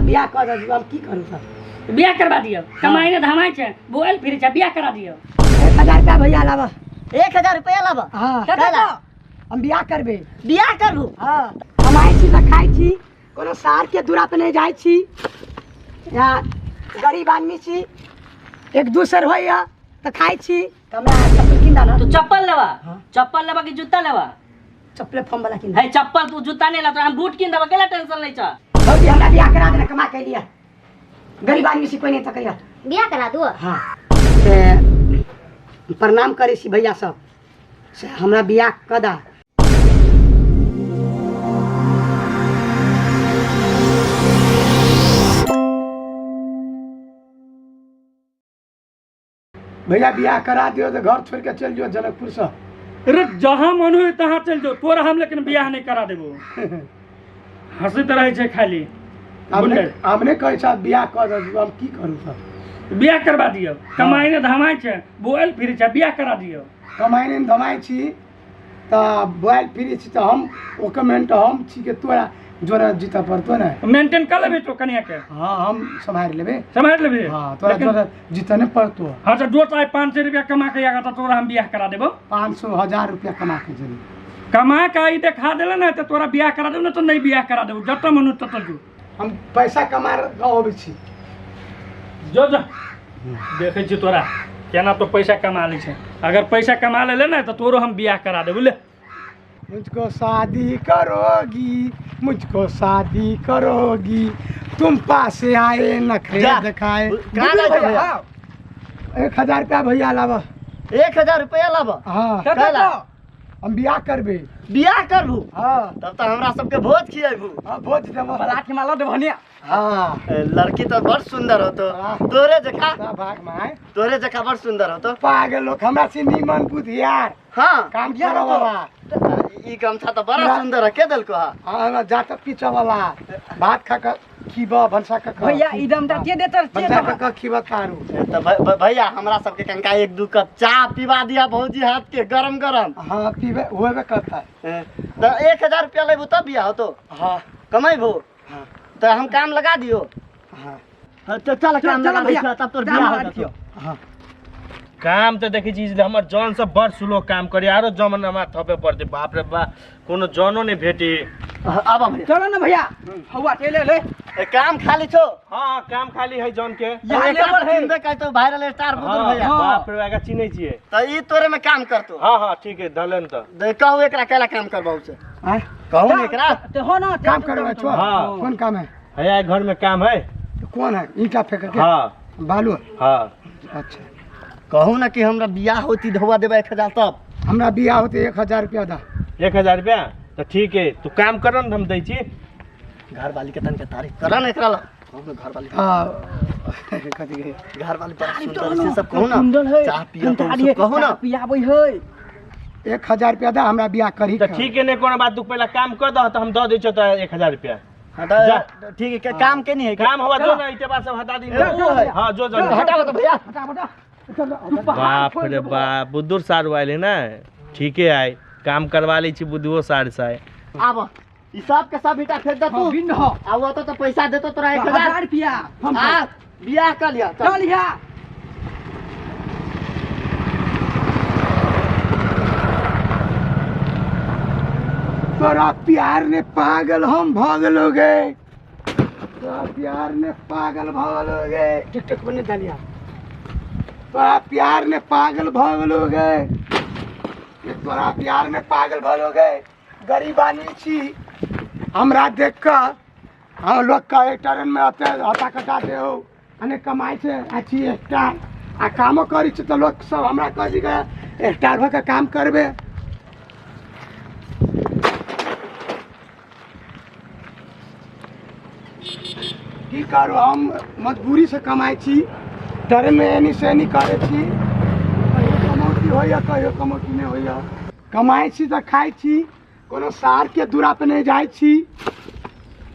बियाह कऽ दे, हम की करू तब? बियाह करवा दियौ, कमाई ने धमाई छै, बोल फिरे छै, बियाह करा दियौ। 1000 रुपया भैया लाबऽ। 1000 रुपया लाबऽ? हाँ। कते ला? हम बियाह करबे। बियाह करबू? हाँ। कमाई छी तऽ खाइ छी, कोनो सार के दूरा पे नहीं जाइ छी, यहाँ गरीब आदमी छी, एक दूसर होइया तऽ खाइ छी। तऽ हमरा चप्पल किन दा ना। तू चप्पल लेबा? हाँ। चप्पल लेबा कि जूता लेबा? चप्पले फॉर्म वाला किन। है चप्पल, तू जूता नहीं लेबा, हम बूट किन देबा, केला टेंशन नहीं छ। भौजी हमरा बियाह करा देना, कमा के लिया, गरीब आदमी छी, कोई नहीं तकैया। बियाह करा दू? हाँ। से प्रणाम करै छी भैया सब, से हमरा बियाह कऽ दा। भैया बियाह करा दियो तो घर छोड़ के चल जियो जनकपुर से। अरे जहाँ मन हो तहाँ चल जो, तोरा हम लेकिन बियाह नहीं करा देबो। हंसैत रहै छै खाली। हम नहि कहै छ बियाह कऽ दे, हम की करू तब? बियाह करवा दियौ, कमाई ने धमाई छै, बोल फिरे छै, बियाह करा दियौ। कमाई नहि धमाई छी तऽ बोआइल फिरै छी, तऽ हम ओकर मेंट हम छी के तोरा जोरा जीतऽ पड़तो ने। मेंटेन कर लेबे तो कनिया के? हाँ, हम सम्हारि लेबै। सम्हारि लेबे? हाँ, तोरा जोरा जीतऽ नहि पड़तो। हाँ, तऽ जो चाहे 500 रुपया कमा के आगा तऽ तोरा हम बियाह करा देबो। 500 1000 रुपया कमा के जरूर कमा के आई देखा देले ना तऽ तोरा बियाह करा देबो, ना तऽ नहीं बियाह करा देबो, जतऽ मन ततऽ जो। हम पैसा कमा कऽ अबै छी। जो जो, देखै छी तोरा केना तो पैसा कमा लै छै। अगर पैसा कमा लेले ना तऽ तोरो हम बियाह करा देबो। ले मुझको शादी करोगी, मुझको शादी करोगी, तुम पास आए नखरे जा। दिखाए। कहाँ जाइ छौ भैया? 1000 रुपया भैया लाबऽ। 1000 रुपया लाबऽ? हाँ। कते ला? हम बियाह करबे। बियाह करबू? हाँ। तब तऽ हमरा सबके भोज खिएबू। हाँ, भोज देबो। लाठी माला देबो। हाँ। लड़की तो बड़ सुंदर होतो। हाँ। तोरे जका। सब भाग माय। तोरे जका बड़ सुंदर होतो। पागल लोग, हमरा से नीमन बुधियार। हाँ। काम करे वाला। ई गमछा तो बड़ा सुंदर है, के देलको? हाँ। हाँ, हमरा जात पीछा वाला भात खा के खीबा, भनसा के खा। भैया ई दम के देतर के? भनसा के खीबा तारू। तो भैया हमरा सबके कनका 1-2 कप चाय पिवा दिया भौजी हाथ के गरम गरम। हाँ, पीबे होबे करता है। तो 1000 रुपया लेबू तब बियाह होतो? हाँ। कमेबू? हाँ। तो हम काम लगा दियो। हाँ। हाँ, तो चल काम चल लगा भैया, दियो, तब तोर काम बियाह लगा हो दियो। जतो। हाँ। काम तो देखै छी हमर जन सब बड़ स्लो काम करे, आरो जमन हमरा थपे पड़ते। बाप रे बाप, कोनो जनो नहीं भेटी। हाँ, आबा भैया। चलो ना भैया, हौवा चले ले। ए, काम खाली छो? हाँ, काम खाली है जन के। यहाँ लेबर है। चिन्हबे करतो, वायरल स्टार बुदुर हाँ, भैया। बाप रे, एकरा चिन्है छियै। तो ई तोरे में काम करतो। हाँ हाँ, ठीक है, धलन तो। दे, कहू एकरा केला काम करबाउ से। आँय? कहू ने एकरा। तो हो ना, काम करबा छो? हाँ। कौन काम है? है घर में काम है। कौन है? ईंटा फेंक के? हाँ। बालू? हाँ। अच्छा। कहू ना कि हमरा बियाह होती धोवा देबा 1000 तब। हमरा बियाह होते 1000 रुपया दा। 1000 रुपया? तो ठीक है, तू काम कर न, हम दै छी। घर वाली के तनके तारीफ कर ना एकरा ला। कहू ना घर वाली। हाँ, कथी के? घर वाली बड़ा सुंदर से सब कहू ना। सुंदर है। चाय पिया तो सब कहू ना। पियाबै है। 1000 रुपया दा, हमरा बियाह करी। तो ठीक है, नहीं कोनो बात, तू पहला काम कर दह तो हम दऽ दै छियौ तोरा 1000 रुपया। हाँ, तो जा। ठीक है, काम के नहीं है? काम होवा जो ना, इटे बात सब हटा दी। वो है। हाँ, जो जो। हटाओ तो भैया। बाप रे बाप, बुद्धुर सारू आयल है ना, ठीके आय, काम करवा लै छी बुद्धुओ सार से आय। आब ई सब के सब ईटा फेंक दे तू। बिन हो। आ वो तो पैसा देतो तोरा 1000 1000 रुपया। हम आ बियाह कर लिया। चल लिया। तोरा प्यार ने पागल हम भऽ गेलो गे, तोरा प्यार ने पागल भऽ गेलो गे। टिकटॉक बने डालिया। तोरा प्यार ने पागल भऽ गेलो गे, ये तोरा प्यार ने पागल भऽ गेलो गे। गरीब आदमी छी, हमरा देख कऽ हम लोग कहे ट्रेन में अते हता कटा दे हो, अने कमाइ छै आ छी स्टार, आ कामो करै छी तऽ लोक सब हमरा कहै छै कि स्टार भऽ कऽ काम करबे। की करू, हम मजबूरी से कमाइ छी, ट्रेन में एनी से एनी करै छी, कहियो कमौती होइया कहियो कमौती नहि होइया। कमाइ छी तऽ खाइ छी, कोनो सार के दूरा पे नहि जाइ छी,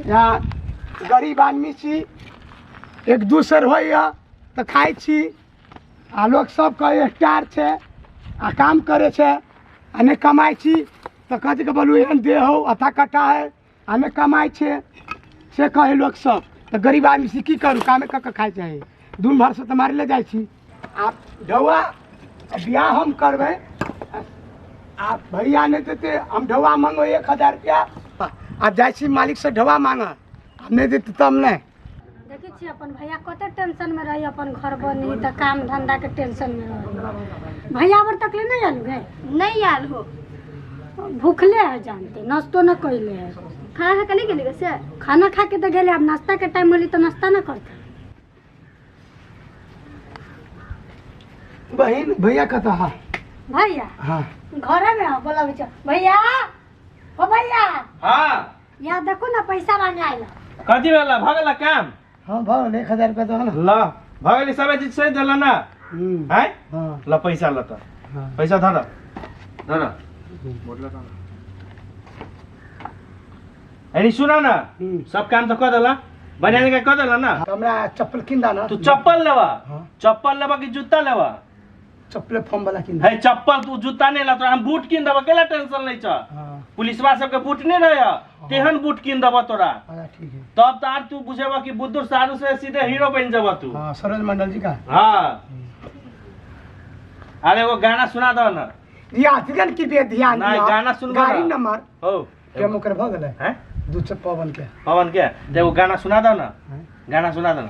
यहाँ गरीब आदमी छी, एक दूसर होइया तऽ खाइ छी। आ लोक सब कहै स्टार छै आ काम करै छै, आ नहि कमाइ छी तऽ कहै छै कि बोलू एहन देह हौ अथा कट्ठा है आ नहि कमाइ छै, से कहै लोक सब। तऽ गरीब आदमी छी की करू, कामे कऽ कऽ खाइ चाही, दुन भर से तऽ मारि ले जाइ छी। आब ढौआ बियाह हम करबै, आ भैया नहि देते, हम ढौआ मांगो 1000 रुपया। आब जाइ छी मालिक से ढौआ मांगऽ, आब नहि देते तब नहि। देखै छियै अपन भैया कते टेंशन में रही, अपन घर बनी तऽ काम धंधा के टेंशन में रही। भैया बर तक ले नहीं आयल गे? नहीं आयल हो। भूखले है जानते, नाश्तो न कैले है। खाना खा के नहीं गेली से? खाना खा के तो गेले, अब नाश्ता के टाइम होली तो नाश्ता न करते। बहन भैया कतऽ है? भैया हाँ घरे में है, बोला बच्चा भैया, ओ भैया। हाँ यहाँ देखो ना पैसा मांगे आयल। कथी भेला, भऽ गेला काम? हाँ भऽ गेल, 1000 रुपया दहो ना। ल भऽ गेली, सब चीज सही देला ना? आँय? हाँ। ल पैसा ल त। हाँ। पैसा धर धर। अरे सुन ना, सब काम तो कऽ देला, बनियान के कऽ देला ना? हमरा चप्पल किन दा ना। तू चप्पल लेबा? हाँ। चप्पल लेबा कि जूता लेबा? चप्पले फॉर्म वाला किन दा। है चप्पल तू जूता नहीं ला, तोरा हम बूट किन देबा, केला टेंशन नहीं छ। हाँ। पुलिसवा सबके बूट नहीं रहे, तेहन बूट किन देबा तोरा। हाँ, ठीक है। तब तो आर तू बुझेबा कि बुद्धुर सारू से सीधे हीरो बन जेबा तू। हाँ, सरोज मंडल जी का। हाँ। अरे वो गाना सुना दो ना। यात्रीगण की बे ध्यान नहीं, दिया। गाना सुनबा गाड़ी ना। नंबर। हो। प्रेम ओकर भ गेलै। हैं? दू सौ पवन के। पवन के? देखो गाना सुना दो ना। हैं? गाना सुना दो ना।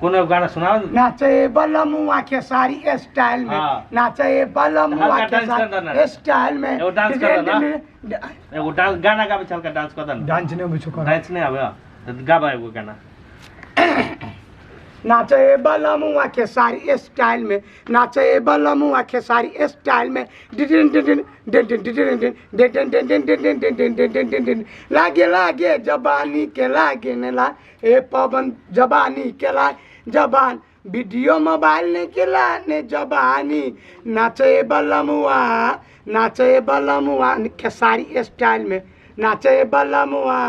कोनो गाना सुनाओ ना। नाचे बलमुआ के सारी स्टाइल में। हाँ। नाचे बलमुआ हल्का के डांस कर सारी दो ना। स्टाइल में। एगो डांस कर दो ना। एगो डांस गाना गाबे चल के डांस कर दो ना। डांस नहीं बुझो कर। डांस नहीं आवे तो गाबा एगो गाना। नाचे बलमुआ के सारी स्टाइल में, नाचे बलमुआ के सारी स्टाइल में, डिडिन डिडिन डिडिन डिडिन डिडिन डिडिन डिडिन डिडिन डिडिन डिडिन लागे लागे जबानी के लागे ने ला ए पवन जबानी के ला जबान वीडियो मोबाइल ने के ला ने जबानी, नाचे बलमुआ, नाचे बलमुआ के सारी स्टाइल में, नाचे बलमुआ,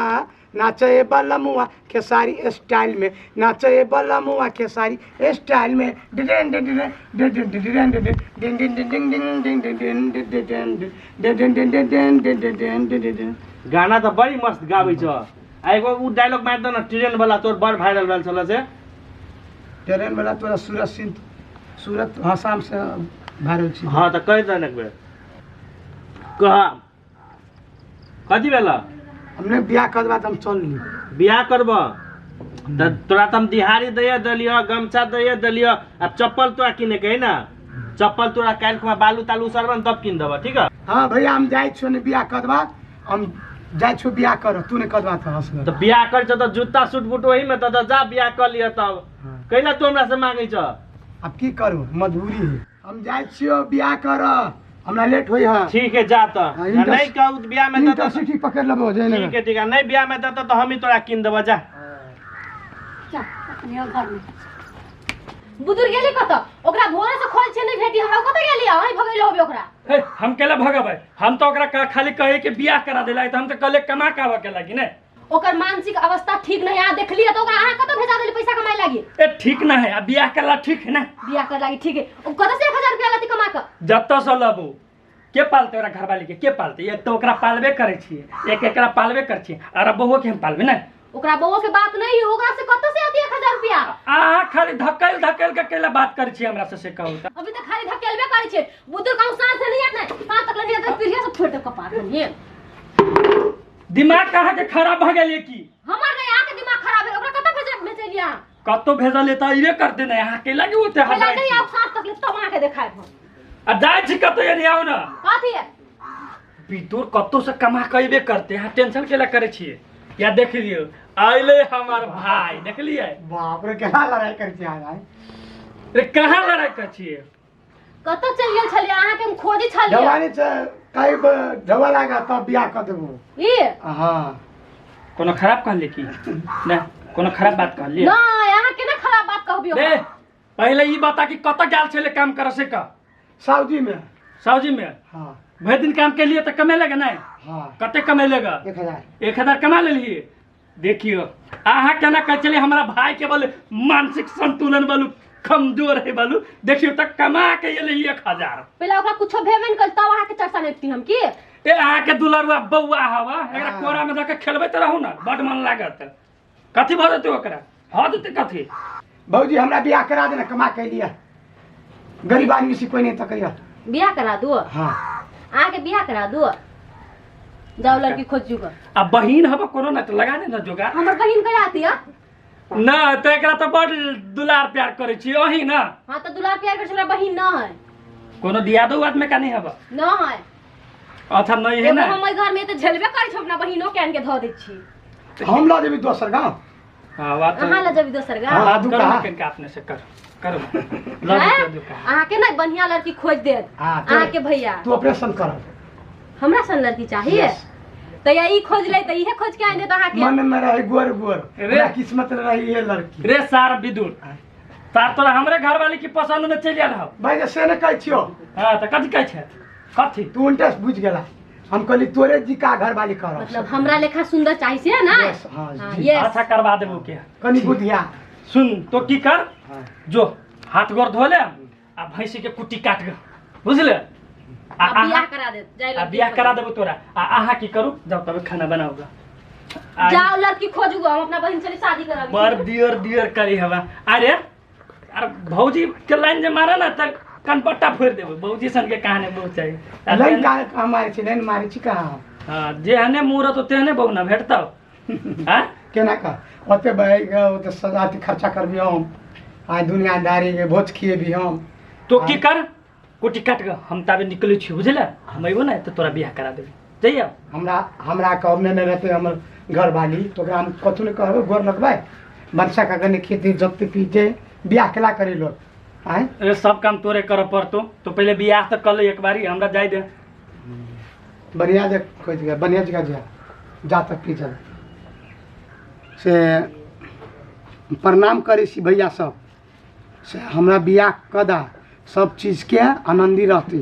नाचे बलमुआ के सारी स्टाइल में, नाचे बलमुआ के सारी स्टाइल में, डिडेन डिडेन डिडेन डिडेन डिडेन डिन डिन डिन डिन डिन डिन डिडेन डिडेन डिडेन डिडेन डिडेन। गाना तो बड़ी मस्त गाबै छ। आ एगो उ डायलॉग मारि दो ना ट्रेन वाला, तोर बड़ वायरल भेल छल से। ट्रेन वाला तोरा सूरत सिंह, सूरत हसाम से वायरल छी। हां त कहि दे न एक बेर। कह कथी भेल? हमने बियाह करबा त हम चल ली। बियाह करब त तोरा त हम दिहाड़ी दैए देलियो, गमछा दैए देलियो, अब चप्पल तोरा किने के है ना? चप्पल तोरा काल्हि खुमा बालू तालू उसरबन तब किन देबह, ठीक है? हां भैया हम जाइ छियो ने बियाह करबा, हम जाइ छियो बियाह कर, तू ने करबा त हंस। त बियाह कर छ त जूता सूट बूट ओही में त जा बियाह कर लिय तब। हाँ। कैला तू हमरा से मांगै छ? अब की करू, मजबूरी है। हम जाइ छियो बियाह कर, हमरा लेट होई है। ठीक है जा त। हाँ, इंटर- नहीं कहू त बियाह में त इंटरसिटी पकड़ लेबो जे ठीक है, ठीक है। नहीं बियाह में त त हम ही तोरा किन देबो, जा। जा अपने घर में। बुजुर्ग गेली कत? ओकरा भोरे से खोज छै नहीं भेटी हमरा, कत गेली? अहीं भगैलो होबे ओकरा। हे, हम केला भगबै? हम तो ओकरा खाली कहे के बियाह करा देला, त हम त कहले कमा के आबे के लागी ने। ओकर मानसिक अवस्था ठीक नहीं आ देखलिए त ओकरा अहाँ कत भेजा देली पैसा कमाए लागी? ए ठीक ना है, आ बियाह करला ठीक है ना? बियाह कर लागी ठीक है। ओ कत से 1000 रुपया लाती कमा के? जत्ता से लबो के पालते ओकरा घरवाली के पालते? एक तो ओकरा पालबे करै छियै, एक एकरा पालबे करै छियै, आर बउओ के हम पालबे ना। ओकरा बउओ के बात नहीं है, ओकरा से कत से आती 1000 रुपया? आ खाली धकेल धकेल के केला बात करै छियै हमरा से, से कहू त। अभी त खाली धकेलबे करै छियै। बुजुर्ग कहू साँझ से नहीं आत नै, साँझ तक नहीं आत, पीढ़िया से फोड़ देब कपार में। दिमाग कहाँ के खराब भ गेल की? हमर नहीं आके दिमाग खराब है। ओकरा कत भेजलियै अहाँ? कतो भेजलियै त अइबे करते नै, अहाँ केला के ओते केला हटाइ नहीं छी? आब साँझ तक ले तब अहाँ के देखायब हम। आ जाइ छी कतो यानी आउ ना। कथी है? बितुर कतो से कमा के अइबे करते, अहाँ टेंशन केला करै छियै? या देख लियौ आइले हमार भाई, देखलियै? बाप रे केना लड़ाई करै छियै अहाँ? रे कहाँ लड़ाई करै छियै? कतऽ चलि गेल छलियै? अहाँके हम खोजै छलियै। जवानी छै, कई ढौआ लागा तब बियाह कऽ देबो। ई? हाँ। कोनो खराब कहलियै की? नहि, कोनो खराब बात कहलियै? नहि, अहाँ केना खराब बात कहबियौ? रे, पहिले ई बता कि कतऽ गेल छलै काम करऽ से कह। सऊदी में। सऊदी में? हाँ। भरि दिन काम केलियै तऽ कमेलक नहि? हाँ। कते कमेलक? 1000। 1000 कमा लेलियै? देखियौ अहाँ केना कहै छलियै हमरा भाई के बोले मानसिक संतुलन बोलू कमजोर है बोलू, देखियौ तऽ कमा के एलै 1000। पहिले ओकरा कुछो भेबे नहि कयल तब अहाँके चर्चा नहि हम की? ए अहाँके दुलरुआ बौआ हवा, एकरा हाँ। कोरा में दऽ के खेलबैत रहू ने, बड मन लागत। कथी भऽ जेतै ओकरा भऽ जेतै कथी भौजी हमरा बियाह करा देना कमा के लिया गरीब आदमी से कोई नहीं तकैया बियाह करा दू हाँ अहाँके बियाह करा दू जाओ लड़की खोजू ग आ बहिन हब कोनो ना तऽ लगा दे ना जोगार हमर बहिन कहिया आती है ना तऽ एकरा तऽ बड़ दुलार प्यार करै छी अही ना हाँ तो दुलार प्यार कर हमरा बहिन न है कोनो दियादो आदमी का नहीं हब न है अच्छा नहीं है एगो ना हम एहि घर में तऽ झेलबे करै छी अपना बहिनो के आनि के धऽ दै छी हम ला देबी दोसर गाँव हाँ बात तो अहाँ लऽ जेबी दोसर गाँव हाँ, बात दू करू कहा। ना कनिका अपने से कर करू लऽ हैं? जेतौ दू कहा। अहाँके ने बढ़िया लड़की खोज देत हाँ, तो- अहाँके भैया तू ऑपरेशन कर हमरा सन लड़की चाहिए Yes. तऽ या ई खोज ले तऽ इहे खोज के आनि देत अहाँके मन में रहे गोर गोर रे। हमरा किस्मत में रही ये लड़की रे सार विदुर सार तोरा हमरे घरवाली की पसंद में चलि आयल हौ भाई जे से ने कहै छियो हाँ तऽ कथी कहै छै कथी तू उल्टे से बुझि गेला हम कहली तोरे जी का घरवाली करब मतलब हमरा लेखा सुंदर चाहिए से ना Yes, हाँ, हाँ, जी। yes. अच्छा करवा देबो के कनी बुधिया सुन तो की कर हाँ। जो हाथ गोर धो ले आ भैंसी के कुट्टी काट के बुझले आ आ बियाह अहाँ- करा देत जाय आ लड़की बियाह खोजू। करा देबो तोरा आ अहाँ की करू जाओ तब खाना बनाओ आ जाओ लड़की खोजू हम अपना बहिन से शादी कराबी बड़ दियर दियर करी हवा अरे अरे भौजी के लाइन जे मारे ना तऽ कनपट्टा फोड़ि देबो भौजी सन के कहानी बहुत चाहिए आ लाइन कहाँ कहाँ मारै छी लाइन मारै छी कहाँ हाँ जेहने मुँह रहतो तेहने बहु ना भेटतौ हाँ केना कह ओते बहै ओते सजा अथी खर्चा करबी हम आ दुनियादारी के भोज खिएबी हम तो की कर कुटी काट के हम ताबे निकलै छी बुझले हम अयबो ने तऽ तोरा बियाह करा देबै जइया हमरा हमरा कहने नहि रहतै हमर घरवाली तऽ ओकरा हम कथू नहि कहबै गोर लगबै बच्चा का कने खेती जबते पीते बियाह केला करी लोग आँय अरे सब काम तोरे करऽ पड़तो तो पहिले बियाह तऽ कर ले एक बारी हमरा जाय दे बढ़िया जे खोजि गया बढ़िया जगह जा जा तक पी चल से प्रणाम करै छी भैया सब से हमरा बियाह कऽ दा सब चीजके आनन्दी रहतै।